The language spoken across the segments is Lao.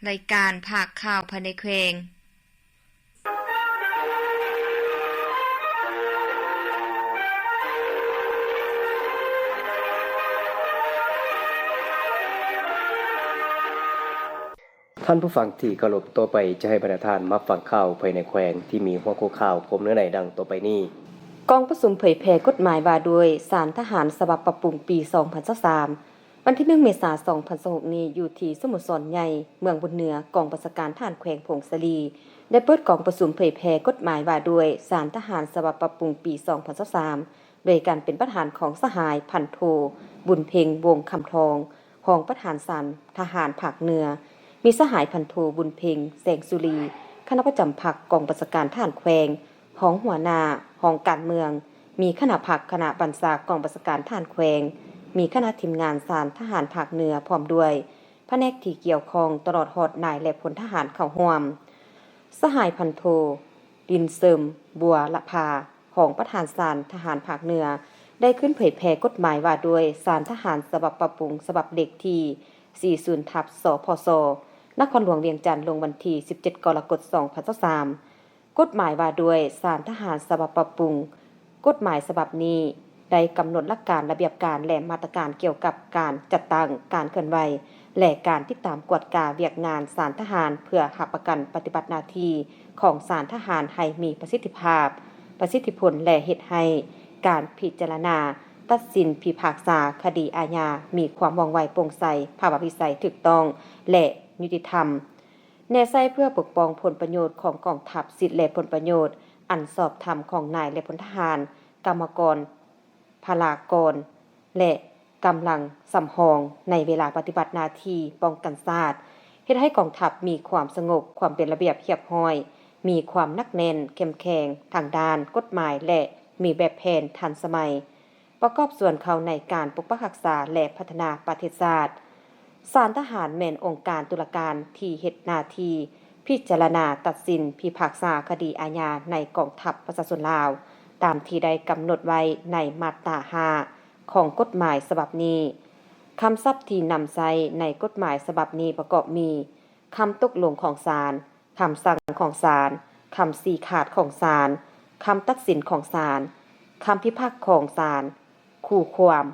ລາຍການພາກຂ່າວພາຍໃນແຂວງ. ທ່ານຜູ້ຟັງທີ່ເຄົາລົບ, ຕໍ່ໄປຈະໃຫ້ບັນດາທ່ານມາຟັງຂ່າວພາຍໃນແຂວງທີ່ມີຫົວຂໍ້ຂ່າວພ້ອມເນື້ອໃນດັ່ງຕໍ່ໄປນີ້. ກອງປະຊຸມເຜີຍແຜ່ກົດໝາຍວ່າດ້ວຍສານທະຫານສະບັບປັບປຸງປີສອງພັນຊາວສາມ ວັນທີໜຶ່ງ ເມສາ ສອງພັນຊາວຫົກນີ້ ຢູ່ທີ່ສະໂມສອນໃຫຍ່ເມືອງບຸນເໜືອ, ກອງບັນຊາການທະຫານແຂວງຜົ້ງສາລີ ໄດ້ເປີດກອງປະຊຸມເຜີຍແຜ່ກົດໝາຍວ່າດ້ວຍສານທະຫານສະບັບປັບປຸງປີສອງພັນຊາວສາມ ໂດຍການເປັນປະທານຂອງສະຫາຍພັນໂທ ບຸນເພັງ ວົງຄຳທອງ ຮອງປະທານສານທະຫານພາກເໜືອ, ມີສະຫາຍພັນໂທ ບຸນເພັງ ແສງສຸລີ ຄະນະປະຈຳພັກກອງບັນຊາການທະຫານແຂວງ, ຮອງຫົວໜ້າຫ້ອງການເມືອງ, ມີຄະນະພັກຄະນະບັນຊາກອງບັນຊາການທະຫານແຂວງ, ມີຄະນະທີມງານສານທະຫານພາກເໜືອ ພ້ອມດ້ວຍພະແນກທີ່ກ່ຽວຂ້ອງ ຕະຫຼອດຮອດນາຍ ແລະ ພົນທະຫານເຂົ້າຮ່ວມ. ສະຫາຍພັນໂທ ລິນເສີມ ບົວລະພາ ຮອງປະທານສານທະຫານພາກເໜືອ ໄດ້ຂຶ້ນເຜີຍແຜ່ກົດໝາຍວ່າດ້ວຍສານທະຫານສະບັບປັບປຸງ ສະບັບເລກທີສີ່ສິບ ທັບ ສພສ ນະຄອນຫຼວງວຽງຈັນ ລົງວັນທີສິບເຈັດ ກໍລະກົດ ສອງພັນຊາວສາມ. ກົດໝາຍວ່າດ້ວຍສານທະຫານສະບັບປັບປຸງ ກົດໝາຍສະບັບນີ້ໄດ້ກຳນົດຫຼັກການ, ລະບຽບການ ແລະ ມາດຕະການກ່ຽວກັບການຈັດຕັ້ງ, ການເຄື່ອນໄຫວ ແລະ ການຕິດຕາມກວດກາວຽກງານສານທະຫານ ເພື່ອຮັບປະກັນປະຕິບັດໜ້າທີ່ຂອງສານທະຫານໃຫ້ມີປະສິດທິພາບ, ປະສິດທິຜົນ ແລະ ເຮັດໃຫ້ການພິຈາລະນາ, ຕັດສິນ, ພິພາກສາຄະດີອາຍາ ມີຄວາມວ່ອງໄວ, ໂປ່ງໃສ, ພາວະວິໄສ, ຖືກຕ້ອງ ແລະ ຍຸຕິທຳ. ແນໃສ່ເພື່ອປົກປ້ອງຜົນປະໂຫຍດຂອງກອງທັບ, ສິດ ແລະ ຜົນປະໂຫຍດອັນຊອບທຳຂອງນາຍ ແລະ ພົນທະຫານ, ກຳມະກອນ, ພະລາກອນ ແລະ ກຳລັງສຳຮອງໃນເວລາປະຕິບັດໜ້າທີ່ປ້ອງກັນຊາດ, ເຮັດໃຫ້ກອງທັບມີຄວາມສະຫງົບ, ຄວາມເປັນລະບຽບຮຽບຮ້ອຍ, ມີຄວາມໜັກແໜ້ນ, ເຂັ້ມແຂງທາງດ້ານກົດໝາຍ ແລະ ມີແບບແຜນທັນສະໄໝ. ປະກອບສ່ວນເຂົ້າໃນການປົກປັກຮັກສາ ແລະ ພັດທະນາປະເທດຊາດ. ສານທະຫານແມ່ນອົງການຕຸລາການທີ່ເຮັດໜ້າທີ່ພິຈາລະນາ, ຕັດສິນ, ພິພາກສາຄະດີອາຍາໃນກອງທັບປະຊາຊົນລາວ, ຕາມທີ່ໄດ້ກຳນົດໄວ້ໃນມາດຕາຫ້າຂອງກົດໝາຍສະບັບນີ້. ຄຳສັບທີ່ນຳໃຊ້ໃນກົດໝາຍສະບັບນີ້ປະກອບມີ ຄຳຕົກລົງຂອງສານ, ຄຳສັ່ງຂອງສານ, ຄຳຊີ້ຂາດຂອງສານ, ຄຳຕັດສິນຂອງສານ, ຄຳພິພາກຂອງສານ, ຄູ່ຄວາມ,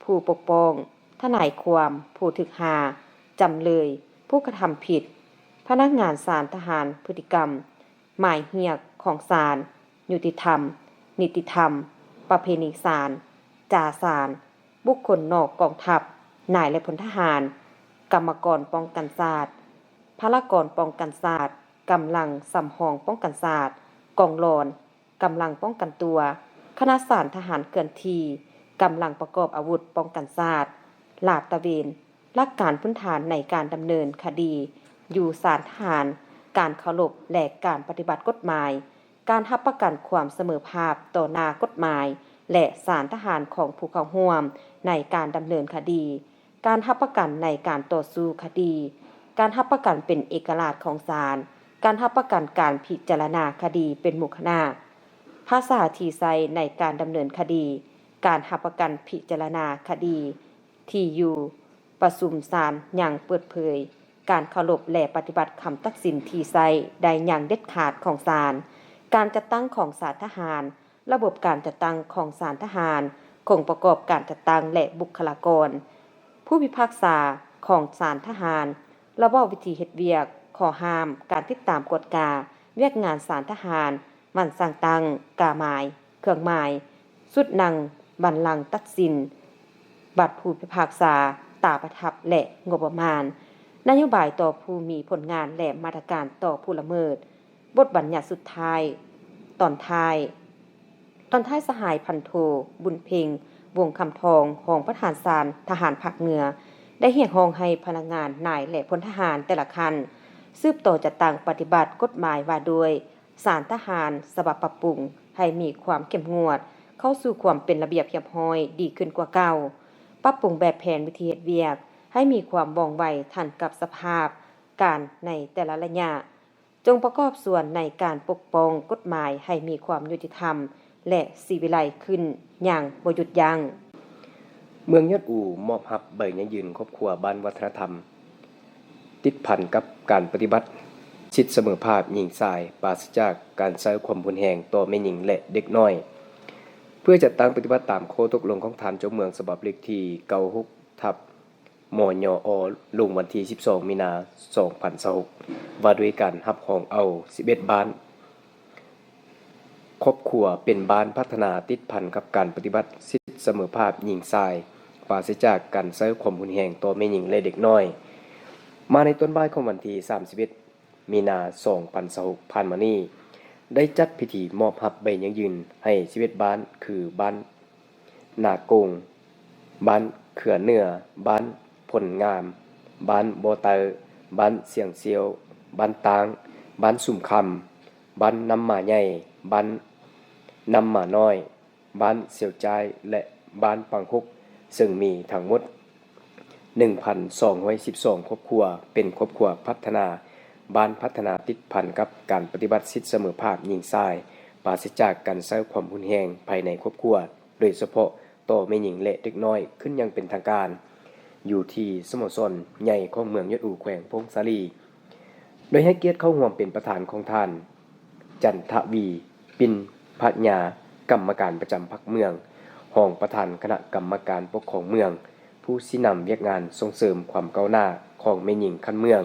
ຜູ້ປົກປ້ອງ, ທະນາຍຄວາມ, ຜູ້ຖືກຫາ, ຈຳເລີຍ, ຜູ້ກະທຳຜິດ, ພະນັກງານສານທະຫານ, ພຶດຕິກຳ, ໝາຍຮຽກຂອງສານ, ຍຸຕິທຳ, ນິຕິທຳ, ປະເພນີສານ, ຈ່າສານ, ບຸກຄົນນອກກອງທັບ, ນາຍ ແລະ ພົນທະຫານ, ກຳມະກອນປ້ອງກັນຊາດ, ພະລາກອນປ້ອງກັນຊາດ, ກຳລັງສຳຮອງປ້ອງກັນຊາດ, ກອງຫຼອນ, ກຳລັງປ້ອງກັນຕົວ, ຄະນະສານທະຫານເຄື່ອນທີ່, ກຳລັງປະກອບອາວຸດປ້ອງກັນຊາດ, ລາດຕະເວນ, ຫຼັກການພື້ນຖານໃນການດຳເນີນຄະດີຢູ່ສານທະຫານ, ການເຄົາລົບ ແລະ ການປະຕິບັດກົດໝາຍ, ການຮັບປະກັນຄວາມສະເໝີພາບຕໍ່ໜ້າກົດໝາຍ ແລະ ສານທະຫານຂອງຜູ້ເຂົ້າຮ່ວມໃນການດຳເນີນຄະດີ, ການຮັບປະກັນໃນການຕໍ່ສູ້ຄະດີ, ການຮັບປະກັນເປັນເອກະລາດຂອງສານ, ການຮັບປະກັນການພິຈາລະນາຄະດີເປັນໝູ່ຄະນະ, ພາສາທີ່ໃຊ້ໃນການດຳເນີນຄະດີ, ການຮັບປະກັນພິຈາລະນາຄະດີ, ທີ່ຢູ່ປະຊຸມສານຢ່າງເປີດເຜີຍ, ການເຄົາລົບ ແລະ ປະຕິບັດຄຳຕັດສິນທີ່ໃຊ້ໄດ້ຢ່າງເດັດຂາດຂອງສານ, ການຈັດຕັ້ງຂອງສານທະຫານ, ລະບົບການຈັດຕັ້ງຂອງສານທະຫານ, ອົງປະກອບການຈັດຕັ້ງ ແລະ ບຸກຄະລາກອນ, ຜູ້ພິພາກສາຂອງສານທະຫານ, ລະບອບວິທີເຮັດວຽກ, ຂໍ້ຫ້າມ, ການຕິດຕາມກວດກາວຽກງານສານທະຫານ, ໝັ້ນສ້າງຕັ້ງ, ກາໝາຍ, ເຄື່ອງໝາຍ, ຊຸດນັ່ງບັນລັງຕັດສິນ, ບັດຜູ້ພິພາກສາ, ຕາປະທັບ ແລະ ງົບປະມານ, ນະໂຍບາຍຕໍ່ຜູ້ມີຜົນງານ ແລະ ມາດຕະການຕໍ່ຜູ້ລະເມີດ. ບົດບັນຍັດສຸດທ້າຍ, ຕອນທ້າຍ. ຕອນທ້າຍ ສະຫາຍພັນໂທ ບຸນເພັງ ວົງຄຳທອງ, ຮອງປະທານສານທະຫານພາກເໜືອ ໄດ້ຮຽກຮ້ອງໃຫ້ພະນັກງານ, ນາຍ ແລະ ພົນທະຫານແຕ່ລະຂັ້ນ ສືບຕໍ່ຈັດຕັ້ງປະຕິບັດກົດໝາຍວ່າດ້ວຍ ສານທະຫານສະບັບປັບປຸງ ໃຫ້ມີຄວາມເຂັ້ມງວດ, ເຂົ້າສູ່ຄວາມເປັນລະບຽບຮຽບຮ້ອຍດີຂຶ້ນກວ່າເກົ່າ, ປັບປຸງແບບແຜນວິທີເຮັດວຽກໃຫ້ມີຄວາມວ່ອງໄວທັນກັບສະພາບການໃນແຕ່ລະໄລຍະ, ຈົ່ງປະກອບສ່ວນໃນການປົກປ້ອງກົດໝາຍໃຫ້ມີຄວາມຍຸຕິທຳ ແລະ ສີວິໄລຂຶ້ນຢ່າງບໍ່ຢຸດຢັ້ງ. ເມືອງຍອດອູ ມອບຮັບໃບຢັ້ງຢືນຄອບຄົວບ້ານວັດທະນະທຳ. ຕິດພັນກັບການປະຕິບັດສິດສະເໝີພາບຍິງຊາຍ ປາສະຈາກການໃຊ້ຄວາມຮຸນແຮງຕໍ່ແມ່ຍິງ ແລະ ເດັກນ້ອຍ. ເພື່ອຈັດຕັ້ງປະຕິບັດຕາມຂໍ້ຕົກລົງຂອງທ່ານເຈົ້າເມືອງ ສະບັບເລກທີເກົ້າຫົກ ທັບ ມຍອ ລົງວັນທີສິບສອງ ມີນາ ສອງພັນຊາວຫົກ ວ່າດ້ວຍການຮັບຮອງເອົາສິບເອັດບ້ານ ຄອບຄົວເປັນບ້ານພັດທະນາຕິດພັນກັບການປະຕິບັດສິດສະເໝີພາບຍິງຊາຍ ປາສະຈາກການໃຊ້ຄວາມຮຸນແຮງຕໍ່ແມ່ຍິງ ແລະ ເດັກນ້ອຍ. ມາໃນຕອນບ່າຍຂອງວັນທີສາມສິບເອັດ ມີນາ ສອງພັນຊາວຫົກ ຜ່ານມານີ້ ໄດ້ຈັດພິທີມອບຮັບໃບຢັ້ງຢືນໃຫ້ສິບເອັດບ້ານ ຄື ບ້ານນາໂກງ, ບ້ານເຂືອເໜືອ, ບ້ານພົນງາມ, ບ້ານບໍ່ໃຕ້, ບ້ານຊຽງຊຽວ, ບ້ານຕ່າງ, ບ້ານສຸມຄຳ, ບ້ານນ້ຳໝາໃຫຍ່, ບ້ານນ້ຳໝານ້ອຍ, ບ້ານຊຽວຈ້າຍ ແລະ ບ້ານປັງຫົກ, ເຊິ່ງມີທັງໝົດ ໜຶ່ງພັນສອງຮ້ອຍສິບສອງຄອບຄົວ ເປັນຄອບຄົວພັດທະນາ, ບ້ານພັດທະນາຕິດພັນກັບການປະຕິບັດສິດສະເໝີພາບຍິງຊາຍ, ປາສະຈາກການໃຊ້ຄວາມຮຸນແຮງພາຍໃນຄອບຄົວ, ໂດຍສະເພາະຕໍ່ແມ່ຍິງ ແລະ ເດັກນ້ອຍ ຂຶ້ນຢ່າງເປັນທາງການ ຢູ່ທີ່ສະໂມສອນໃຫຍ່ຂອງເມືອງຍອດອູ ແຂວງຜົ້ງສາລີ. ໂດຍໃຫ້ກຽດເຂົ້າຮ່ວມເປັນປະທານຂອງທ່ານ ຈັນທະວີ ປິ່ນພະຍາ ກຳມະການປະຈຳພັກເມືອງ, ຮອງປະທານຄະນະກຳມະການປົກຄອງເມືອງ, ຜູ້ຊີ້ນຳວຽກງານສົ່ງເສີມຄວາມກ້າວໜ້າຂອງແມ່ຍິງຂັ້ນເມືອງ,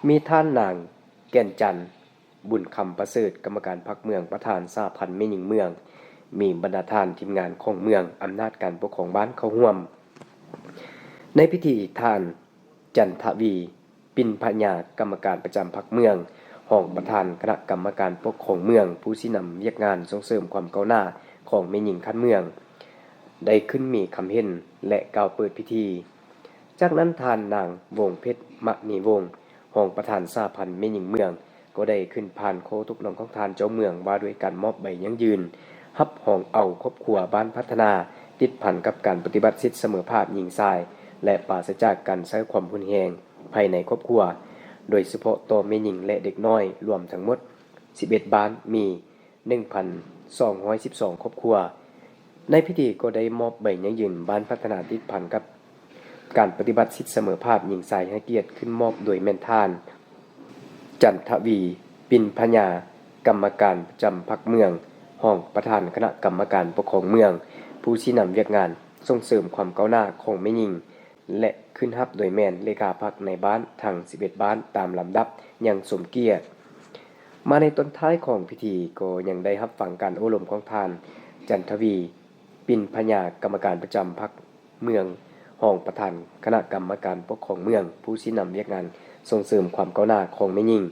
ມີທ່ານນາງ ແກ່ນຈັນ ບຸນຄຳປະເສີດ ກຳມະການພັກເມືອງ, ປະທານສະຫະພັນແມ່ຍິງເມືອງ, ມີບັນດາທ່ານທີມງານຂອງເມືອງ, ອຳນາດການປົກຄອງບ້ານເຂົ້າຮ່ວມ. ໃນພິທີ ທ່ານ ຈັນທະວີ ປິ່ນພະຍາ ກຳມະການປະຈຳພັກເມືອງ, ຮອງປະທານຄະນະກຳມະການປົກຄອງເມືອງ, ຜູ້ຊີ້ນຳວຽກງານສົ່ງເສີມຄວາມກ້າວໜ້າຂອງແມ່ຍິງຂັ້ນເມືອງ ໄດ້ຂຶ້ນມີຄຳເຫັນ ແລະ ກ່າວເປີດພິທີ. ຈາກນັ້ນ ທ່ານນາງ ວົງເພັດ ມະນີວົງ ຮອງປະທານສະຫະພັນແມ່ຍິງເມືອງ ກໍໄດ້ຂຶ້ນຜ່ານຂໍ້ຕົກລົງຂອງທ່ານເຈົ້າເມືອງ ວ່າດ້ວຍການມອບໃບຢັ້ງຢືນຮັບຮອງເອົາຄອບຄົວບ້ານພັດທະນາ ຕິດພັນກັບການປະຕິບັດສິດສະເໝີພາບຍິງຊາຍ ແລະ ປາສະຈາກການໃຊ້ຄວາມຮຸນແຮງພາຍໃນຄອບຄົວ, ໂດຍສະເພາະຕໍ່ແມ່ຍິງ ແລະ ເດັກນ້ອຍ ລວມທັງໝົດສິບເອັດບ້ານ, ມີ ໜຶ່ງພັນສອງຮ້ອຍສິບສອງຄອບຄົວ. ໃນພິທີກໍໄດ້ມອບໃບຢັ້ງຢືນບ້ານພັດທະນາຕິດພັນກັບການປະຕິບັດສິດສະເໝີພາບຍິງຊາຍ ໃຫ້ກຽດຂຶ້ນມອບໂດຍແມ່ນທ່ານ ຈັນທະວີ ປິ່ນພະຍາ ກຳມະການປະຈຳພັກເມືອງ, ຮອງປະທານຄະນະກຳມະການປົກຄອງເມືອງ, ຜູ້ຊີ້ນຳວຽກງານສົ່ງເສີມຄວາມກ້າວໜ້າຂອງແມ່ຍິງ ແລະ ຂຶ້ນຮັບໂດຍແມ່ນເລຂາພັກໃນບ້ານທັງສິບເອັດບ້ານຕາມລຳດັບຢ່າງສົມກຽດ. ມາໃນຕອນທ້າຍຂອງພິທີກໍຍັງໄດ້ຮັບຟັງການໂອ້ລົມຂອງທ່ານ ຈັນທະວີ ປິ່ນພະຍາ ກຳມະການປະຈຳພັກເມືອງ, ຮອງປະທານຄະນະກຳມະການປົກຄອງເມືອງ, ຜູ້ຊີ້ນຳວຽກງານສົ່ງເສີມຄວາມກ້າວໜ້າຂອງແມ່ຍິງ,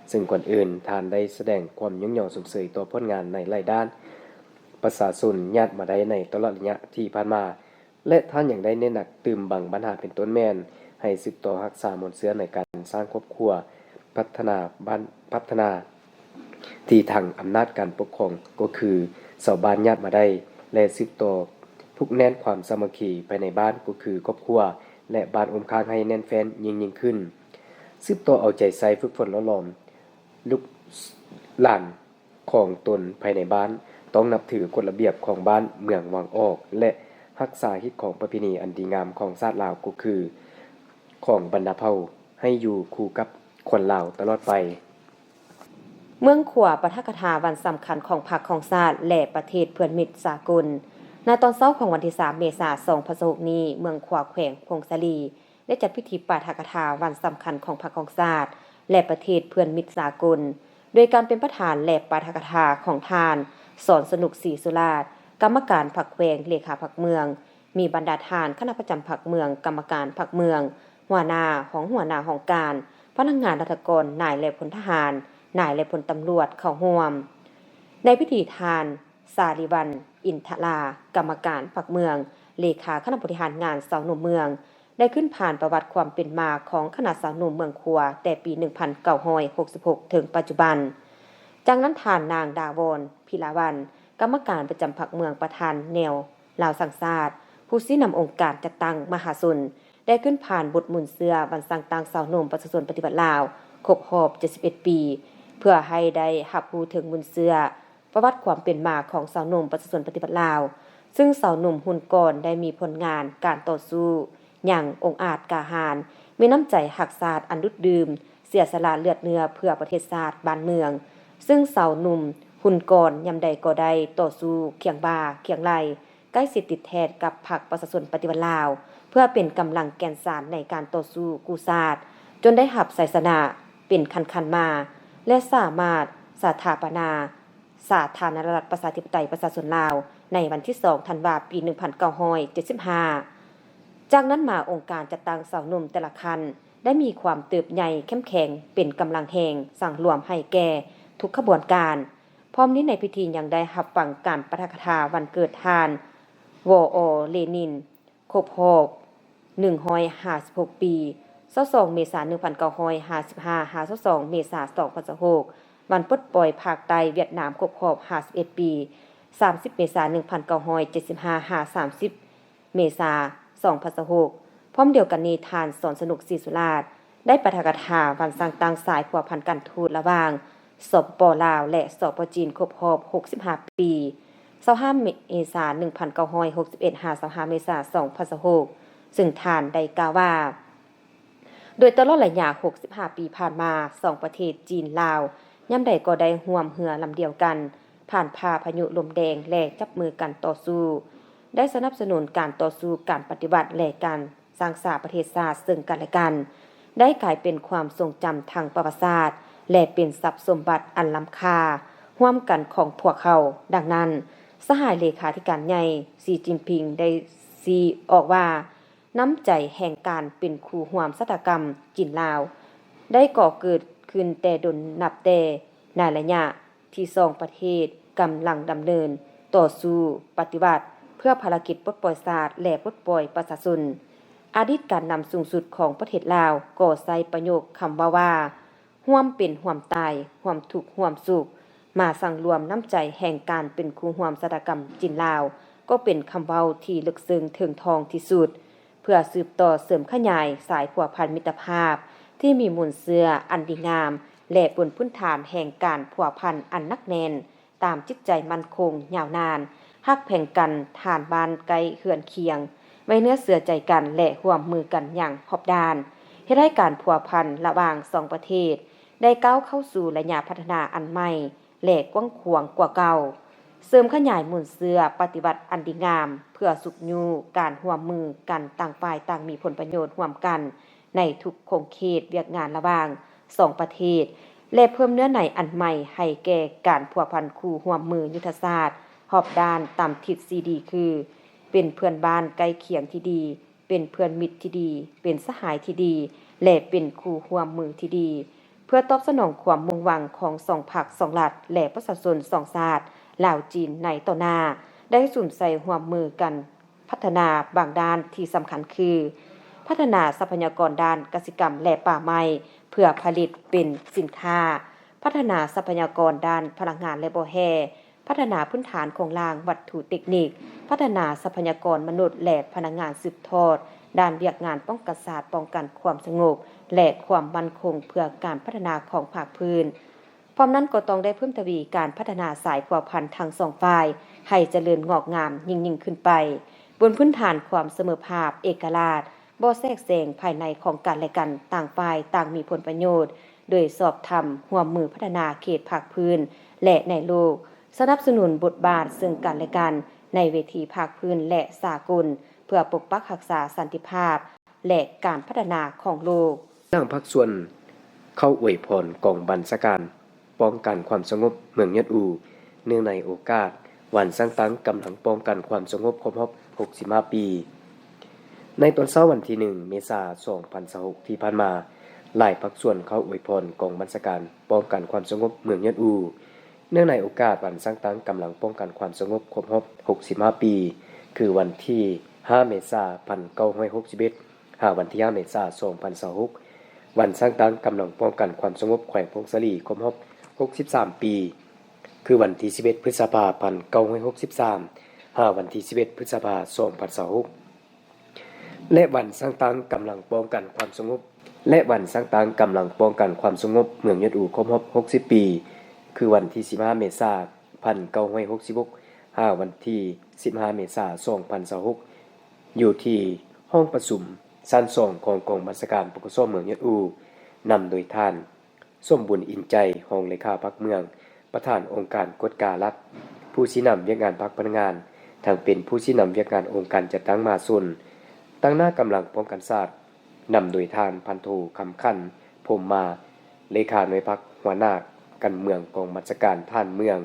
ເຊິ່ງກ່ອນອື່ນທ່ານໄດ້ສະແດງຄວາມຍ້ອງຍໍຊົມເຊີຍຕໍ່ຜົນງານໃນຫຼາຍດ້ານ ປະຊາຊົນຍາດມາໄດ້ໃນຕະຫຼອດໄລຍະທີ່ຜ່ານມາ. ແລະ ທ່ານຍັງໄດ້ເນັ້ນໜັກຕື່ມບາງບັນຫາ ເປັນຕົ້ນແມ່ນໃຫ້ສືບຕໍ່ຮັກສາມູນເຊື້ອໃນການສ້າງຄອບຄົວ, ພັດທະນາບ້ານ, ພັດທະນາທີ່ທາງອຳນາດການປົກຄອງ ກໍຄືຊາວບ້ານຍາດມາໄດ້ ແລະ ສືບຕໍ່ຜູກແໜ້ນຄວາມສາມັກຄີພາຍໃນບ້ານ ກໍຄືຄອບຄົວ ແລະ ບ້ານອົມຄ້າງໃຫ້ແໜ້ນແຟ້ນຍິ່ງໆຂຶ້ນ, ສືບຕໍ່ເອົາໃຈໃສ່ຝຶກຝົນຫຼໍ່ຫຼອມ ລູກຫຼານຂອງຕົນພາຍໃນບ້ານ ຕ້ອງນັບຖືກົດລະບຽບຂອງບ້ານເມືອງວາງອອກ ແລະ ຮັກສາຮີດຄອງປະເພນີອັນດີງາມຂອງຊາດລາວ ກໍຄືຂອງບັນດາເຜົ່າ ໃຫ້ຢູ່ຄູ່ກັບຄົນລາວຕະຫຼອດໄປ. ເມືອງຂວາ ປາຖະກະຖາວັນສຳຄັນຂອງພັກຂອງຊາດ ແລະ ປະເທດເພື່ອນມິດສາກົນ. ໃນຕອນເຊົ້າຂອງວັນທີສາມ ເມສາ ສອງພັນຊາວຫົກນີ້, ເມືອງຂວາ ແຂວງຜົ້ງສາລີ ໄດ້ຈັດພິທີປາຖະກະຖາວັນສຳຄັນຂອງພັກຂອງຊາດ ແລະ ປະເທດເພື່ອນມິດສາກົນ ໂດຍການເປັນປະທານ ແລະ ປາຖະກະຖາຂອງທ່ານ ສອນສະໜຸກ ສີສຸລາດ ກຳມະການພັກແຂວງ, ເລຂາພັກເມືອງ, ມີບັນດາທ່ານຄະນະປະຈຳພັກເມືອງ, ກຳມະການພັກເມືອງ, ຫົວໜ້າ, ຮອງຫົວໜ້າຫ້ອງການ, ພະນັກງານລັດຖະກອນ, ນາຍ ແລະ ພົນທະຫານ, ນາຍ ແລະ ພົນຕຳຫຼວດເຂົ້າຮ່ວມ. ໃນພິທີ ທ່ານ ສາລີວັນ ອິນທະລາ ກຳມະການພັກເມືອງ, ເລຂາຄະນະບໍລິຫານງານຊາວໜຸ່ມເມືອງ ໄດ້ຂຶ້ນຜ່ານປະຫວັດຄວາມເປັນມາຂອງຄະນະຊາວໜຸ່ມເມືອງຂວາ ແຕ່ປີໜຶ່ງພັນເກົ້າຮ້ອຍຫົກສິບຫົກ ເຖິງປັດຈຸບັນ. ຈາກນັ້ນ ທ່ານນາງ ດາວອນ ພິລາວັນ ກຳມະການປະຈຳພັກເມືອງ, ປະທານແນວລາວສ້າງຊາດ, ຜູ້ຊີ້ນຳອົງການຈັດຕັ້ງມະຫາຊົນ ໄດ້ຂຶ້ນຜ່ານບົດມູນເຊື້ອວັນສ້າງຕັ້ງຊາວໜຸ່ມປະຊາຊົນປະຕິວັດລາວ ຄົບຮອບເຈັດສິບເອັດປີ ເພື່ອໃຫ້ໄດ້ຮັບຮູ້ເຖິງມູນເຊື້ອ ປະຫວັດຄວາມເປັນມາຂອງຊາວໜຸ່ມປະຊາຊົນປະຕິວັດລາວ, ເຊິ່ງຊາວໜຸ່ມຮຸ່ນກ່ອນໄດ້ມີຜົນງານການຕໍ່ສູ້ ຍັງອົງອາດກ້າຫານ, ມີນ້ຳໃຈຮັກຊາດອັນດຸດດື່ມ, ເສຍສະຫຼະເລືອດເນື້ອເພື່ອປະເທດຊາດບ້ານເມືອງ, ເຊິ່ງຊາວໜຸ່ມຮຸ່ນກ່ອນຍາມໃດກໍໄດ້ຕໍ່ສູ້ຄຽງບ່າຄຽງໄຫຼ່, ໃກ້ຊິດຕິດແທດກັບພັກປະຊາຊົນປະຕິວັດລາວ ເພື່ອເປັນກຳລັງແກ່ນສານໃນການຕໍ່ສູ້ກູ້ຊາດ, ຈົນໄດ້ຮັບໄຊຊະນະເປັນຂັ້ນໆມາ ແລະ ສາມາດສະຖາປະນາ ສາທາລະນະລັດ ປະຊາທິປະໄຕ ປະຊາຊົນລາວ ໃນວັນທີສອງ ທັນວາ ປີໜຶ່ງພັນເກົ້າຮ້ອຍເຈັດສິບຫ້າ. ຈາກນັ້ນມາ, ອົງການຈັດຕັ້ງຊາວໜຸ່ມແຕ່ລະຂັ້ນ ໄດ້ມີຄວາມເຕີບໃຫຍ່ເຂັ້ມແຂງ, ເປັນກຳລັງແຮງສັງລວມໃຫ້ແກ່ທຸກຂະບວນການ. ພ້ອມນີ້, ໃນພິທີຍັງໄດ້ຮັບຟັງການປາຖະກະຖາວັນເກີດທ່ານ ວອ ເລນິນ ຄົບຮອບໜຶ່ງຮ້ອຍຫ້າສິບຫົກປີ, ຊາວສອງ ເມສາ ໜຶ່ງພັນເກົ້າຮ້ອຍຫ້າສິບຫ້າ ຫາ ຊາວສອງ ເມສາ ສອງພັນຊາວຫົກ, ວັນປົດປ່ອຍພາກໃຕ້ຫວຽດນາມຄົບຮອບຫ້າສິບເອັດປີ, ສາມສິບ ເມສາ ໜຶ່ງພັນເກົ້າຮ້ອຍເຈັດສິບຫ້າ ຫາ ສາມສິບ ເມສາ ສອງພັນຊາວຫົກ. ພ້ອມດຽວກັນນີ້, ທ່ານ ສອນສະໜຸກ ສີສຸລາດ ໄດ້ປາຖະກະຖາວັນສ້າງຕັ້ງສາຍພົວພັນການທູດລະຫວ່າງ ສປປ ລາວ ແລະ ສປປ ຈີນ ຄົບຮອບຫົກສິບຫ້າປີ, ຊາວຫ້າ ເມສາ ໜຶ່ງພັນເກົ້າຮ້ອຍຫົກສິບເອັດ ຫາ ຊາວຫ້າ ເມສາ ສອງພັນຊາວຫົກ, ເຊິ່ງທ່ານໄດ້ກ່າວວ່າ ໂດຍຕະຫຼອດໄລຍະຫົກສິບຫ້າປີຜ່ານມາ, ສອງປະເທດຈີນ-ລາວ ຍາມໃດກໍໄດ້ຮ່ວມເຮືອລຳດຽວກັນ ຜ່ານຜ່າພາຍຸລົມແດງ ແລະ ຈັບມືກັນຕໍ່ສູ້, ໄດ້ສະໜັບສະໜູນການຕໍ່ສູ້, ການປະຕິວັດ ແລະ ການ ສ້າງສາປະເທດຊາດເຊິ່ງກັນແລະກັນ ໄດ້ກາຍເປັນຄວາມຊົງຈຳທາງປະຫວັດສາດ ແລະ ເປັນຊັບສົມບັດອັນລ້ຳຄ່າຮ່ວມກັນຂອງພວກເຮົາ. ດັ່ງນັ້ນ, ສະຫາຍເລຂາທິການໃຫຍ່ ສີຈິ້ນຜິງ ໄດ້ຊີ້ອອກວ່າ ນ້ຳໃຈແຫ່ງການເປັນຄູ່ຮ່ວມຊະຕາກຳຈີນ-ລາວ ໄດ້ກໍ່ເກີດຂຶ້ນແຕ່ດົນນັບແຕ່ໃນໄລຍະ ທີ່ສອງປະເທດກຳລັງດຳເນີນຕໍ່ສູ້ປະຕິວັດ ເພື່ອພາລະກິດປົດປ່ອຍຊາດ ແລະ ປົດປ່ອຍປະຊາຊົນ. ອະດີດການນຳສູງສຸດຂອງປະເທດລາວກໍໃຊ້ປະໂຫຍກຄຳເວົ້າວ່າ ຮ່ວມເປັນຮ່ວມຕາຍ, ຮ່ວມທຸກຮ່ວມສຸກ ມາສັງລວມນ້ຳໃຈແຫ່ງການເປັນຄູ່ຮ່ວມຊະຕາກຳຈີນ-ລາວ ກໍເປັນຄຳເວົ້າທີ່ເລິກເຊິ່ງເຖິງທອງທີ່ສຸດ ເພື່ອສືບຕໍ່ເສີມຂະຫຍາຍສາຍພົວພັນມິດຕະພາບທີ່ມີມູນເຊື້ອອັນດີງາມ ແລະ ບົນພື້ນຖານແຫ່ງການພົວພັນອັນໜັກແໜ້ນຕາມຈິດໃຈໝັ້ນຄົງຍາວນານ, ຮັກແພງກັນ, ຖານບ້ານໃກ້ເຮືອນຄຽງ, ໄວ້ເນື້ອເຊື່ອໃຈກັນ ແລະ ຮ່ວມມືກັນຢ່າງຮອບດ້ານ, ເຮັດໃຫ້ການພົວພັນລະຫວ່າງສອງປະເທດໄດ້ກ້າວເຂົ້າສູ່ໄລຍະພັດທະນາອັນໃໝ່ ແລະ ກວ້າງຂວາງກວ່າເກົ່າ, ເສີມຂະຫຍາຍມູນເຊື້ອປະຕິວັດອັນດີງາມ ເພື່ອຊຸກຍູ້ການຮ່ວມມືກັນຕ່າງຝ່າຍຕ່າງມີຜົນປະໂຫຍດຮ່ວມກັນໃນທຸກຂົງເຂດວຽກງານລະຫວ່າງສອງປະເທດ ແລະ ເພີ່ມເນື້ອໃນອັນໃໝ່ໃຫ້ແກ່ການພົວພັນຄູ່ຮ່ວມມືຍຸດທະສາດຮອບດ້ານຕາມທິດສີ່ດີ ຄື ເປັນເພື່ອນບ້ານໃກ້ຄຽງທີ່ດີ, ເປັນເພື່ອນມິດທີ່ດີ, ເປັນສະຫາຍທີ່ດີ ແລະ ເປັນຄູ່ຮ່ວມມືທີ່ດີ. ເພື່ອຕອບສະໜອງຄວາມມຸ່ງຫວັງຂອງສອງພັກສອງລັດ ແລະ ປະຊາຊົນສອງຊາດ ລາວ-ຈີນ ໃນຕໍ່ໜ້າ, ໄດ້ສຸມໃສ່ຮ່ວມມືກັນພັດທະນາບາງດ້ານທີ່ສຳຄັນຄື ພັດທະນາຊັບພະຍາກອນດ້ານກະສິກຳ ແລະ ປ່າໄມ້ ເພື່ອຜະລິດເປັນສິນຄ້າ, ພັດທະນາຊັບພະຍາກອນດ້ານພະລັງງານ ແລະ ບໍ່ແຮ່, ພັດທະນາພື້ນຖານໂຄງລ່າງວັດຖຸເຕັກນິກ, ພັດທະນາຊັບພະຍາກອນມະນຸດ ແລະ ພະນັກງານສືບທອດດ້ານວຽກງານປ້ອງກັນຊາດ, ປ້ອງກັນຄວາມສະຫງົບ ແລະ ຄວາມໝັ້ນຄົງ ເພື່ອການພັດທະນາຂອງພາກພື້ນ. ພ້ອມນັ້ນກໍຕ້ອງໄດ້ເພີ່ມທະວີການພັດທະນາສາຍພົວພັນທັງສອງຝ່າຍໃຫ້ຈະເລີນງອກງາມຍິ່ງໆຂຶ້ນໄປ ບົນພື້ນຖານຄວາມສະເໝີພາບ, ເອກະລາດ, ບໍ່ແຊກແຊງພາຍໃນຂອງກັນແລະກັນ, ຕ່າງຝ່າຍຕ່າງມີຜົນປະໂຫຍດ, ໂດຍຊອບທຳຮ່ວມມືພັດທະນາເຂດພາກພື້ນ ແລະ ໃນໂລກ, ສະໜັບສະໜູນບົດບາດເຊິ່ງກັນແລະກັນໃນເວທີພາກພື້ນ ແລະ ສາກົນ ເພື່ອປົກປັກຮັກສາສັນຕິພາບ ແລະ ການພັດທະນາຂອງໂລກ. ຫຼັງພາກສ່ວນເຂົ້າອວຍພອນກອງບັນຊາການປ້ອງກັນຄວາມສະຫງົບເມືອງຍອດອູ ເນື່ອງໃນໂອກາດວັນສ້າງຕັ້ງກຳລັງປ້ອງກັນຄວາມສະຫງົບຄົບຮອບຫົກສິບຫ້າປີ. ໃນຕອນເຊົ້າວັນທີໜຶ່ງ ເມສາ ສອງພັນຊາວຫົກ ທີ່ຜ່ານມາ, ຫຼາຍພາກສ່ວນເຂົ້າອວຍພອນກອງບັນຊາການປ້ອງກັນຄວາມສະຫງົບເມືອງຍອດອູ ເນື່ອງໃນໂອກາດວັນສ້າງຕັ້ງກຳລັງປ້ອງກັນຄວາມສະຫງົບຄົບຮອບຫົກສິບຫ້າປີ ຄືວັນທີຫ້າ ເມສາ ພັນເກົ້າຮ້ອຍຫົກສິບເອັດ ຫາວັນທີຫ້າ ເມສາ ສອງພັນຊາວຫົກ, ວັນສ້າງຕັ້ງກຳລັງປ້ອງກັນຄວາມສະຫງົບແຂວງຜົ້ງສາລີຄົບຮອບຫົກສິບສາມປີ ຄືວັນທີສິບເອັດ ພຶດສະພາ ພັນເກົ້າຮ້ອຍຫົກສິບສາມ ຫາວັນທີສິບເອັດ ພຶດສະພາ ສອງພັນຊາວຫົກ ແລະ ວັນສ້າງຕັ້ງກຳລັງປ້ອງກັນຄວາມສະຫງົບ ແລະ ວັນສ້າງຕັ້ງກຳລັງປ້ອງກັນຄວາມສະຫງົບເມືອງຍອດອູຄົບຮອບຫົກສິບປີ ຄືວັນທີສິບຫ້າ ເມສາ ພັນເກົ້າຮ້ອຍຫົກສິບຫົກ ຫາວັນທີສິບຫ້າ ເມສາ ສອງພັນຊາວຫົກ ຢູ່ທີ່ຫ້ອງປະຊຸມ ຊັ້ນສອງຂອງກອງບັນຊາການ ປກສ ເມືອງຍອດອູ, ນຳໂດຍທ່ານ ສົມບຸນ ອິນໃຈ ຮອງເລຂາພັກເມືອງ, ປະທານອົງການກວດກາລັດ, ຜູ້ຊີ້ນຳວຽກງານພັກພະນັກງານ, ທັງເປັນຜູ້ຊີ້ນຳວຽກງານອົງການຈັດຕັ້ງມະຫາຊົນ, ຕາງໜ້າກຳລັງປ້ອງກັນຊາດ, ນຳໂດຍທ່ານ ພັນໂທ ຄຳຂັນ ພົມມາ, ເລຂາໜ່ວຍພັກ, ຫົວໜ້າການເມືອງກອງບັນຊາການທະຫານເມືອງ,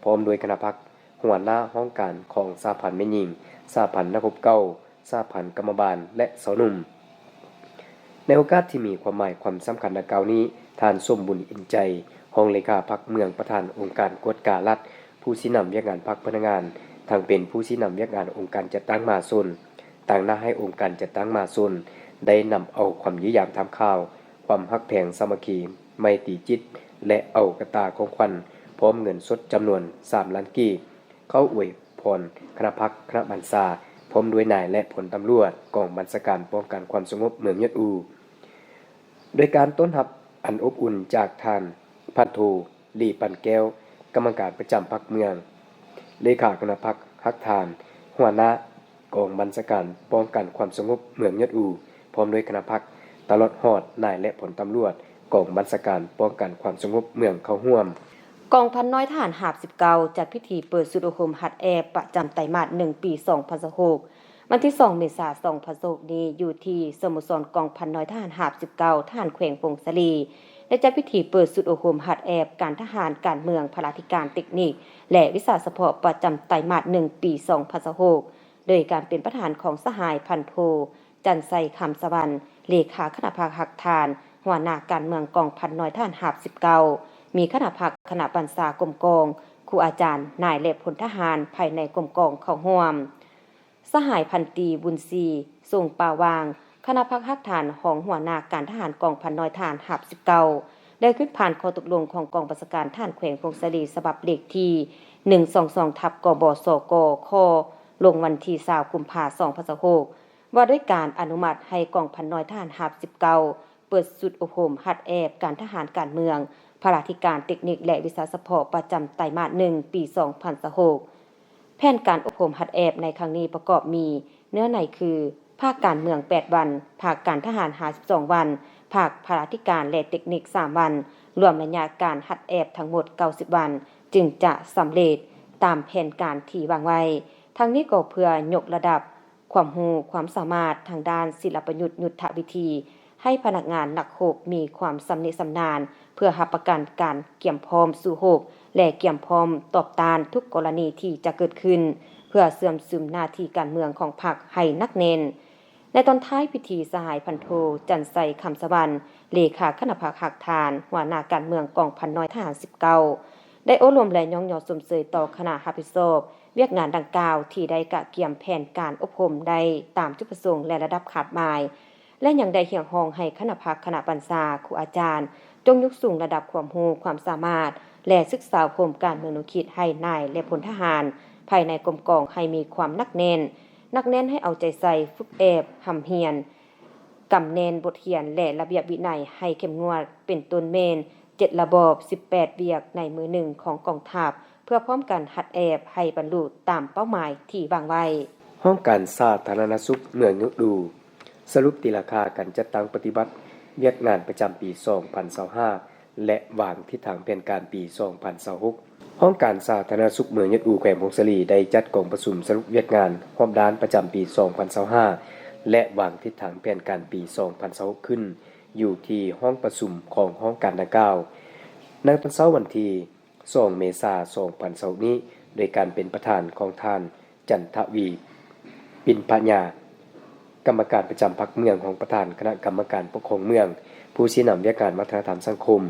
ພ້ອມດ້ວຍຄະນະພັກ, ຫົວໜ້າຫ້ອງການຂອງສະຫະພັນແມ່ຍິງ, ສະຫະພັນນັກຮົບເກົ່າ, ສະຫະພັນກຳມະບານ ແລະ ຊາວໜຸ່ມ. ໃນໂອກາດທີ່ມີຄວາມໝາຍຄວາມສຳຄັນດັ່ງກ່າວນີ້, ທ່ານ ສົມບຸນ ອິນໃຈ ຮອງເລຂາພັກເມືອງ, ປະທານອົງການກວດກາລັດ, ຜູ້ຊີ້ນຳວຽກງານພັກພະນັກງານ, ທັງເປັນຜູ້ຊີ້ນຳວຽກງານອົງການຈັດຕັ້ງມະຫາຊົນ, ຕາງໜ້າໃຫ້ອົງການຈັດຕັ້ງມະຫາຊົນ ໄດ້ນຳເອົາຄວາມຢ້ຽມຢາມຖາມຂ່າວ, ຄວາມຮັກແພງສາມັກຄີ, ໄມຕີຈິດ ແລະ ເອົາກະຕ່າຂອງຂວັນ ພ້ອມເງິນສົດຈຳນວນສາມລ້ານກີບ ເຂົ້າອວຍພອນຄະນະພັກ, ຄະນະບັນຊາ, ພ້ອມດ້ວຍນາຍ ແລະ ພົນຕຳຫຼວດກອງບັນຊາການປ້ອງກັນຄວາມສະຫງົບເມືອງຍອດອູ, ໂດຍການຕ້ອນຮັບອັນອົບອຸ່ນຈາກທ່ານ ພັນໂທ ຫຼີ ປັນແກ້ວ, ກຳມະການປະຈຳພັກເມືອງ, ເລຂາຄະນະພັກຮາກຖານ, ຫົວໜ້າກອງບັນຊາການປ້ອງກັນຄວາມສະຫງົບເມືອງຍອດອູ, ພ້ອມດ້ວຍຄະນະພັກ, ຕະຫຼອດຮອດນາຍ ແລະ ພົນຕຳຫຼວດກອງບັນຊາການປ້ອງກັນຄວາມສະຫງົບເມືອງເຂົ້າຮ່ວມ. ກອງພັນນາຍທະຫານຮາບສິບເກົ້າ ຈັດພິທີເປີດຊຸດອົບຮົມຫັດແອບປະຈຳໄຕມາດໜຶ່ງ ປີສອງພັນຊາວຫົກ ວັນທີສອງ ເມສາ ສອງພັນຊາວຫົກນີ້ ຢູ່ທີ່ສະໂມສອນກອງພັນນາຍທະຫານຮາບສິບເກົ້າ ທະຫານແຂວງຜົ້ງສາລີ ໄດ້ຈັດພິທີເປີດຊຸດອົບຮົມຫັດແອບການທະຫານ, ການເມືອງ, ພະລາທິການ, ເຕັກນິກ ແລະ ວິຊາສະເພາະປະຈຳໄຕມາດໜຶ່ງ ປີສອງພັນຊາວຫົກ ໂດຍການເປັນປະທານຂອງສະຫາຍ ພັນໂທ ຈັນໄຊ ຄຳສະຫວັນ ເລຂາຄະນະພັກຮາກຖານ, ຫົວໜ້າການເມືອງກອງພັນນາຍທະຫານຮາບສິບເກົ້າ ມີຄະນະພັກ, ຄະນະບັນຊາກົມກອງ, ຄູອາຈານ, ນາຍ ແລະ ພົນທະຫານພາຍໃນກົມກອງເຂົ້າຮ່ວມ. ສະຫາຍ ພັນຕີ ບຸນສີ ສົງປາວາງ ຄະນະພັກຮາກຖານ, ຮອງຫົວໜ້າການທະຫານກອງພັນນາຍທະຫານຮາບສິບເກົ້າ ໄດ້ຂຶ້ນຜ່ານຂໍ້ຕົກລົງຂອງກອງບັນຊາການທະຫານແຂວງຜົ້ງສາລີ ສະບັບເລກທີໜຶ່ງສອງສອງ ທັບ ກບສກ ຂ ລົງວັນທີຊາວ ກຸມພາ ສອງພັນຊາວຫົກ ວ່າດ້ວຍການອະນຸມັດໃຫ້ກອງພັນນາຍທະຫານຮາບສິບເກົ້າ ເປີດຊຸດອົບຮົມຫັດແອບການທະຫານ, ການເມືອງ, ພະລາທິການ, ເຕັກນິກ ແລະ ວິຊາສະເພາະປະຈຳໄຕມາດໜຶ່ງ ປີສອງພັນຊາວຫົກ. ແຜນການອົບຮົມຫັດແອບໃນຄັ້ງນີ້ປະກອບມີເນື້ອໃນຄື ພາກການເມືອງແປດວັນ, ພາກການທະຫານຫ້າສິບສອງວັນ, ພາກພະລາທິການ ແລະ ເຕັກນິກສາມວັນ, ລວມໄລຍະການຫັດແອບທັງໝົດເກົ້າສິບວັນ ຈຶ່ງຈະສຳເລັດຕາມແຜນການທີ່ວາງໄວ້. ທັງນີ້ກໍເພື່ອຍົກລະດັບຄວາມຮູ້ຄວາມສາມາດທາງດ້ານສິລະປະຍຸດຍຸດທະວິທີ ໃຫ້ພະນັກງານນັກຮົບມີຄວາມຊຳນິຊຳນານ ເພື່ອຮັບປະກັນການກຽມພ້ອມສູ້ຮົບ ແລະ ກຽມພ້ອມຕອບຕ້ານທຸກກໍລະນີທີ່ຈະເກີດຂຶ້ນ ເພື່ອເຊື່ອມຊຶມໜ້າທີ່ການເມືອງຂອງພັກໃຫ້ໜັກແໜ້ນ. ໃນຕອນທ້າຍພິທີ, ສະຫາຍ ພັນໂທ ຈັນໄຊ ຄຳສະຫວັນ ເລຂາຄະນະພັກຮາກຖານ, ຫົວໜ້າການເມືອງກອງພັນນາຍທະຫານສິບເກົ້າ ໄດ້ໂອ້ລົມ ແລະ ຍ້ອງຍໍຊົມເຊີຍຕໍ່ຄະນະຮັບຜິດຊອບວຽກງານດັ່ງກ່າວ ທີ່ໄດ້ກະກຽມແຜນການອົບຮົມໄດ້ຕາມຈຸດປະສົງ ແລະ ລະດັບຄາດໝາຍ ແລະ ຍັງໄດ້ຮຽກຮ້ອງໃຫ້ຄະນະພັກ, ຄະນະບັນຊາ, ຄູອາຈານ ຈົ່ງຍົກສູງລະດັບຄວາມຮູ້ຄວາມສາມາດ ແລະ ສຶກສາອົບຮົມການເມືອງແນວຄິດໃຫ້ນາຍ ແລະ ພົນທະຫານພາຍໃນກົມກອງໃຫ້ມີຄວາມໜັກແໜ້ນ, ໜັກແໜ້ນໃຫ້ເອົາໃຈໃສ່ຝຶກແອບຮ່ຳຮຽນ, ກຳແໜ້ນບົດຮຽນ ແລະ ລະບຽບວິໄນໃຫ້ເຂັ້ມງວດ ເປັນຕົ້ນແມ່ນ ເຈັດລະບອບ ສິບແປດວຽກໃນມື້ໜຶ່ງຂອງກອງທັບ ເພື່ອພ້ອມກັນຫັດແອບໃຫ້ບັນລຸຕາມເປົ້າໝາຍທີ່ວາງໄວ້. ຫ້ອງການສາທາລະນະສຸກເມືອງຍອດອູ ສະຫຼຸບຕີລາຄາການຈັດຕັ້ງປະຕິບັດວຽກງານປະຈຳປີສອງພັນຊາວຫ້າ ແລະ ວາງທິດທາງແຜນການປີສອງພັນຊາວຫົກ. ຫ້ອງການສາທາລະນະສຸກເມືອງຍອດອູ ແຂວງຜົ້ງສາລີ ໄດ້ຈັດກອງປະຊຸມສະຫຼຸບວຽກງານຮອບດ້ານປະຈຳປີສອງພັນຊາວຫ້າ ແລະ ວາງທິດທາງແຜນການປີສອງພັນຊາວຫົກ ຂຶ້ນຢູ່ທີ່ຫ້ອງປະຊຸມຂອງຫ້ອງການດັ່ງກ່າວ ໃນຕອນເຊົ້າວັນທີ ສອງ ເມສາ ສອງພັນຊາວຫົກນີ້ ໂດຍການເປັນປະທານຂອງທ່ານ ຈັນທະວີ ປິນພະຍາ ກຳມະການປະຈຳພັກເມືອງ, ຮອງປະທານຄະນະກຳມະການປົກຄອງເມືອງ, ຜູ້ຊີ້ນຳວຽກງານວັດທະນະທຳສັງຄົມ,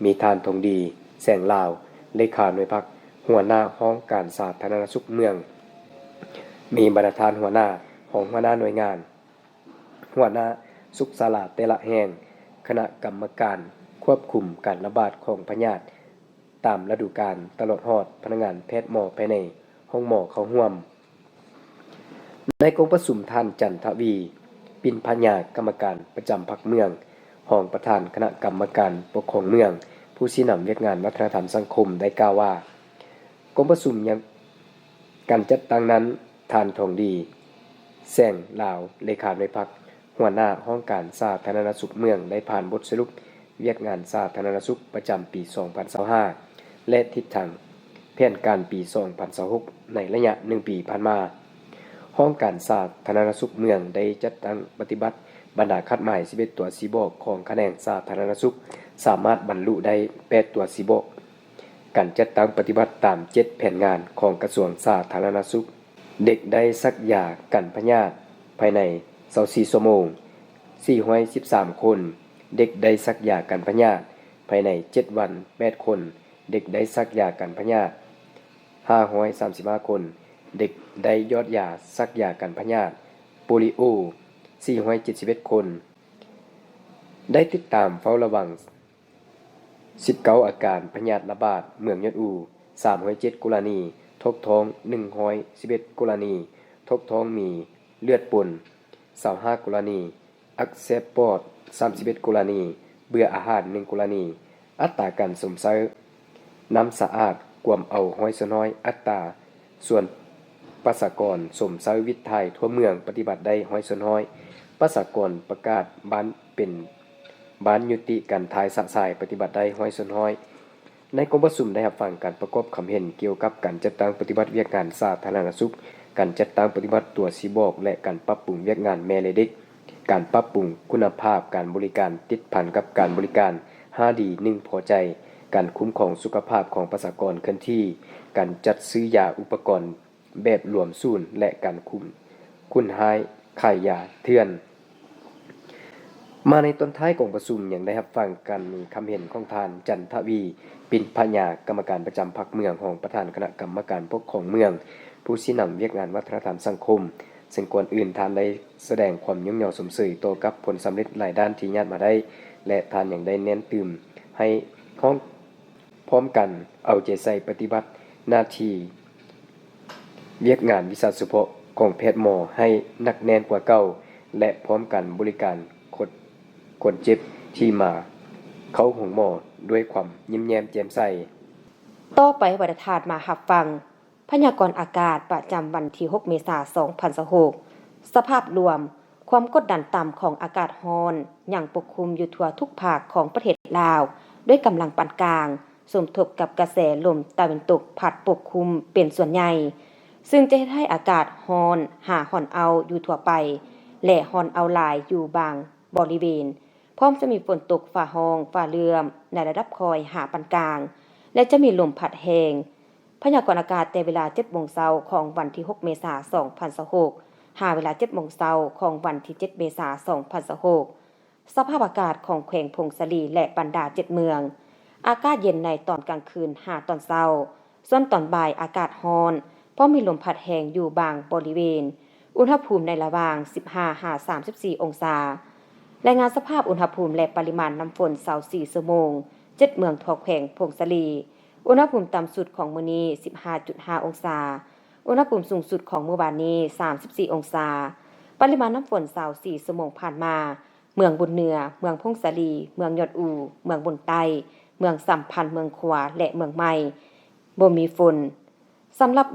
ມີທ່ານ ທອງດີ ແສງລາວ ເລຂາໜ່ວຍພັກ, ຫົວໜ້າຫ້ອງການສາທາລະນະສຸກເມືອງ, ມີບັນດາທ່ານຫົວໜ້າ, ຮອງຫົວໜ້າໜ່ວຍງານ, ຫົວໜ້າສຸກສາລາແຕ່ລະແຫ່ງ, ຄະນະກຳມະການຄວບຄຸມການລະບາດຂອງພະຍາດ ຕາມລະດູການ ຕະຫຼອດຮອດພະນັກງານແພດໝໍພາຍໃນຫ້ອງໝໍເຂົ້າຮ່ວມ. ໃນກອງປະຊຸມ, ທ່ານ ຈັນທະວີ ປິນພະຍາ ກຳມະການປະຈຳພັກເມືອງ, ຮອງປະທານຄະນະກຳມະການປົກຄອງເມືອງ, ຜູ້ຊີ້ນຳວຽກງານວັດທະນະທຳສັງຄົມ ໄດ້ກ່າວວ່າ ກອງປະຊຸມຍັງ ການຈັດຕັ້ງນັ້ນ, ທ່ານ ທອງດີ ແສງລາວ ເລຂາໜ່ວຍພັກ, ຫົວໜ້າຫ້ອງການສາທາລະນະສຸກເມືອງ ໄດ້ຜ່ານບົດສະຫຼຸບວຽກງານສາທາລະນະສຸກປະຈຳປີສອງພັນຊາວຫ້າ ແລະ ທິດທາງແຜນການປີສອງພັນຊາວຫົກ ໃນໄລຍະໜຶ່ງປີຜ່ານມາ. ຫ້ອງການສາທາລະນະສຸກເມືອງໄດ້ຈັດຕັ້ງປະຕິບັດບັນດາຄາດໝາຍສິບເອັດຕົວຊີ້ບອກຂອງຂະແໜງສາທາລະນະສຸກ ສາມາດບັນລຸໄດ້ແປດຕົວຊີ້ບອກ. ການຈັດຕັ້ງປະຕິບັດຕາມເຈັດແຜນງານຂອງກະຊວງສາທາລະນະສຸກ. ເດັກໄດ້ສັກຢາກັນພະຍາດພາຍໃນຊາວສີ່ຊົ່ວໂມງ ສີ່ຮ້ອຍສິບສາມຄົນ, ເດັກໄດ້ສັກຢາກັນພະຍາດພາຍໃນເຈັດວັນ ແປດຄົນ, ເດັກໄດ້ສັກຢາກັນພະຍາດຫ້າຮ້ອຍສາມສິບຫ້າຄົນ, ເດັກໄດ້ຢອດຢາສັກຢາກັນພະຍາດໂປລິໂອສີ່ຮ້ອຍເຈັດສິບເອັດຄົນ. ໄດ້ຕິດຕາມເຝົ້າລະວັງ ສິບເກົ້າອາການພະຍາດລະບາດເມືອງຍອດອູ ສາມຮ້ອຍເຈັດກໍລະນີ, ຖົກທ້ອງໜຶ່ງຮ້ອຍສິບເອັດກໍລະນີ, ຖົກທ້ອງມີເລືອດປົນຊາວຫ້າກໍລະນີ, ອັກເສບປອດສາມສິບເອັດກໍລະນີ, ເບື່ອອາຫານໜຶ່ງກໍລະນີ. ອັດຕາການຊົມໃຊ້ນ້ຳສະອາດກວມເອົາຮ້ອຍສ່ວນຮ້ອຍ, ອັດຕາສ່ວນປະຊາກອນຊົມໃຊ້ວິດຖ່າຍທົ່ວເມືອງປະຕິບັດໄດ້ຮ້ອຍສ່ວນຮ້ອຍ, ປະຊາກອນປະກາດບ້ານເປັນ ບ້ານຍຸຕິການຖ່າຍຊະຊາຍປະຕິບັດໄດ້ຮ້ອຍສ່ວນຮ້ອຍ. ໃນກອງປະຊຸມໄດ້ຮັບຟັງການປະກອບຄຳເຫັນກ່ຽວກັບການຈັດຕັ້ງປະຕິບັດວຽກງານສາທາລະນະສຸກ, ການຈັດຕັ້ງປະຕິບັດຕົວຊີ້ບອກ ແລະ ການປັບປຸງວຽກງານແມ່ ແລະ ເດັກ, ການປັບປຸງຄຸນນະພາບການບໍລິການຕິດພັນກັບການບໍລິການຫ້າດີ ໜຶ່ງພໍໃຈ, ການຄຸ້ມຄອງສຸຂະພາບຂອງປະຊາກອນເຄື່ອນທີ່, ການຈັດຊື້ຢາອຸປະກອນ ແບບລວມສູນ ແລະ ການຄຸ້ມ ຂຸນຮ້າຍຂາຍຢາເຖື່ອນ. ມາໃນຕອນທ້າຍຂອງປະຊຸມ ຍັງໄດ້ຮັບຟັງການມີຄຳເຫັນຂອງທ່ານ ຈັນທະວີ ປິນພະຍາ ກຳມະການປະຈຳພັກເມືອງ, ຮອງປະທານຄະນະກຳມະການປົກຄອງເມືອງ, ຜູ້ຊີ້ນຳວຽກງານວັດທະນະທຳສັງຄົມ, ເຊິ່ງກ່ອນອື່ນທ່ານໄດ້ສະແດງຄວາມຍ້ອງຍໍຊົມເຊີຍຕໍ່ກັບຜົນສຳເລັດຫຼາຍດ້ານທີ່ຍາດມາໄດ້ ແລະ ທ່ານຍັງໄດ້ເນັ້ນຕື່ມໃຫ້ຫ້ອງ ພ້ອມກັນເອົາໃຈໃສ່ປະຕິບັດໜ້າທີ່ວຽກງານວິຊາສະເພາະຂອງແພດໝໍໃຫ້ໜັກແໜ້ນກວ່າເກົ່າ ແລະ ພ້ອມກັນບໍລິການຄົນ ຄົນເຈັບທີ່ມາເຂົ້າໂຮງໝໍດ້ວຍຄວາມຍິ້ມແຍ້ມແຈ່ມໃສ. ຕໍ່ໄປ ໃຫ້ທ່ານມາຮັບຟັງ ພະຍາກອນອາກາດປະຈຳວັນທີຫົກ ເມສາ ສອງພັນຊາວຫົກ. ສະພາບລວມ, ຄວາມກົດດັນຕ່ຳຂອງອາກາດຮ້ອນຍັງປົກຄຸມຢູ່ທົ່ວທຸກພາກຂອງປະເທດລາວ ດ້ວຍກຳລັງປານກາງ, ສົມທົບກັບກະແສລົມຕາເວັນຕົກພັດປົກຄຸມເປັນສ່ວນໃຫຍ່, ຊຶ່ງຈະເຮັດໃຫ້ອາກາດຮ້ອນຫາຮ້ອນເອົາຢູ່ທົ່ວໄປ ແລະ ຮ້ອນເອົາຫຼາຍຢູ່ບາງບໍລິເວນ, ພ້ອມຈະມີຝົນຕົກຟ້າຮ້ອງ, ຟ້າເຫຼື້ອມໃນລະດັບຄ່ອຍຫາປານກາງ ແລະ ຈະມີລົມພັດແຮງ. ພະຍາກອນອາກາດແຕ່ເວລາເຈັດໂມງເຊົ້າຂອງວັນທີຫົກ ເມສາ ສອງພັນຊາວຫົກ ຫາເວລາເຈັດໂມງເຊົ້າຂອງວັນທີເຈັດ ເມສາ ສອງພັນຊາວຫົກ. ສະພາບອາກາດຂອງແຂວງຜົ້ງສາລີ ແລະ ບັນດາເຈັດເມືອງ, ອາກາດເຢັນໃນຕອນກາງຄືນຫາຕອນເຊົ້າ, ສ່ວນຕອນບ່າຍອາກາດຮ້ອນ, ພ້ອມມີລົມພັດແຮງຢູ່ບາງບໍລິເວນ, ອຸນຫະພູມໃນລະຫວ່າງສິບຫ້າຫາສາມສິບສີ່ອົງສາ. ລາຍງານສະພາບອຸນຫະພູມ ແລະ ປະລິມານນ້ຳຝົນຊາວສີ່ຊົ່ວໂມງ, ເຈັດເມືອງທົ່ວແຂວງຜົ້ງສາລີ. ອຸນຫະພູມຕ່ຳສຸດຂອງມື້ນີ້ ສິບຫ້າຈຸດຫ້າອົງສາ, ອຸນຫະພູມສູງສຸດຂອງມື້ວານນີ້ ສາມສິບສີ່ອົງສາ. ປະລິມານນ້ຳຝົນຊາວສີ່ຊົ່ວໂມງຜ່ານມາ, ເມືອງບຸນເໜືອ, ເມືອງຜົ້ງສາລີ, ເມືອງຍອດອູ, ເມືອງບຸນໃຕ້, ເມືອງສຳພັນ, ເມືອງຂວາ ແລະ ເມືອງໃໝ່ ບໍ່ມີຝົນ. ສຳລັບ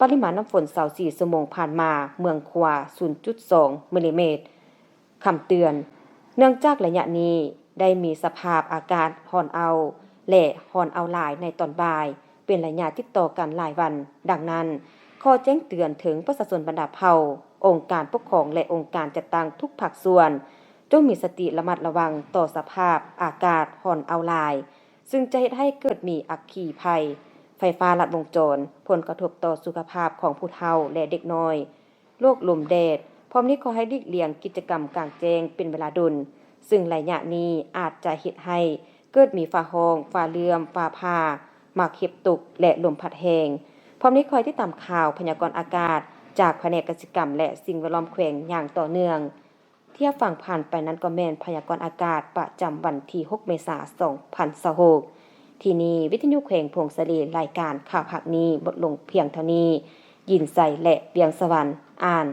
ປະລິມານນ້ຳຝົນຊາວສີ່ຊົ່ວໂມງຜ່ານມາ, ເມືອງຂວາ ສູນຈຸດສອງມິລລີແມັດ. ຄຳເຕືອນ, ເນື່ອງຈາກໄລຍະນີ້ໄດ້ມີສະພາບອາກາດຮ້ອນເອົາ ແລະ ຮ້ອນເອົາຫຼາຍໃນຕອນບ່າຍ ເປັນໄລຍະຕິດຕໍ່ກັນຫຼາຍວັນ. ດັ່ງນັ້ນ, ຂໍແຈ້ງເຕືອນເຖິງປະຊາຊົນບັນດາເຜົ່າ, ອົງການປົກຄອງ ແລະ ອົງການຈັດຕັ້ງທຸກພາກສ່ວນ, ຈົ່ງມີສະຕິລະມັດລະວັງຕໍ່ສະພາບອາກາດຮ້ອນເອົາຫຼາຍ, ຊຶ່ງຈະເຮັດໃຫ້ເກີດມີອັກຄີໄພ, ໄຟຟ້າລັດວົງຈອນ, ຜົນກະທົບຕໍ່ສຸຂະພາບຂອງຜູ້ເຖົ້າ ແລະ ເດັກນ້ອຍ. ໂລກລົມແດດ, ພ້ອມນີ້ຂໍໃຫ້ຫຼີກລ່ຽງກິດຈະກຳກາງແຈ້ງເປັນເວລາດົນ, ຊຶ່ງໄລຍະນີ້ອາດຈະເຮັດໃຫ້ເກີດມີຟ້າຮ້ອງ, ຟ້າເຫຼື້ອມ, ຟ້າຜ່າ, ໝາກເຫັບຕົກ ແລະ ລົມພັດແຮງ. ພ້ອມນີ້ຂໍໃຫ້ຕິດຕາມຂ່າວພະຍາກອນອາກາດຈາກພະແນກກະສິກຳ ແລະ ສິ່ງແວດລ້ອມແຂວງຢ່າງຕໍ່ເນື່ອງ. ທີ່ຮັບຟັງຜ່ານໄປນັ້ນກໍແມ່ນພະຍາກອນອາກາດປະຈຳວັນທີຫົກ ເມສາ ສອງພັນຊາວຫົກ. ທີ່ນີ້ ວິທະຍຸແຂວງຜົ້ງສາລີ, ລາຍການຂ່າວພາກນີ້ໝົດລົງພຽງເທົ່ານີ້. ຍິນໄຊ ແລະ ວຽງສະຫວັນ ອ່ານ.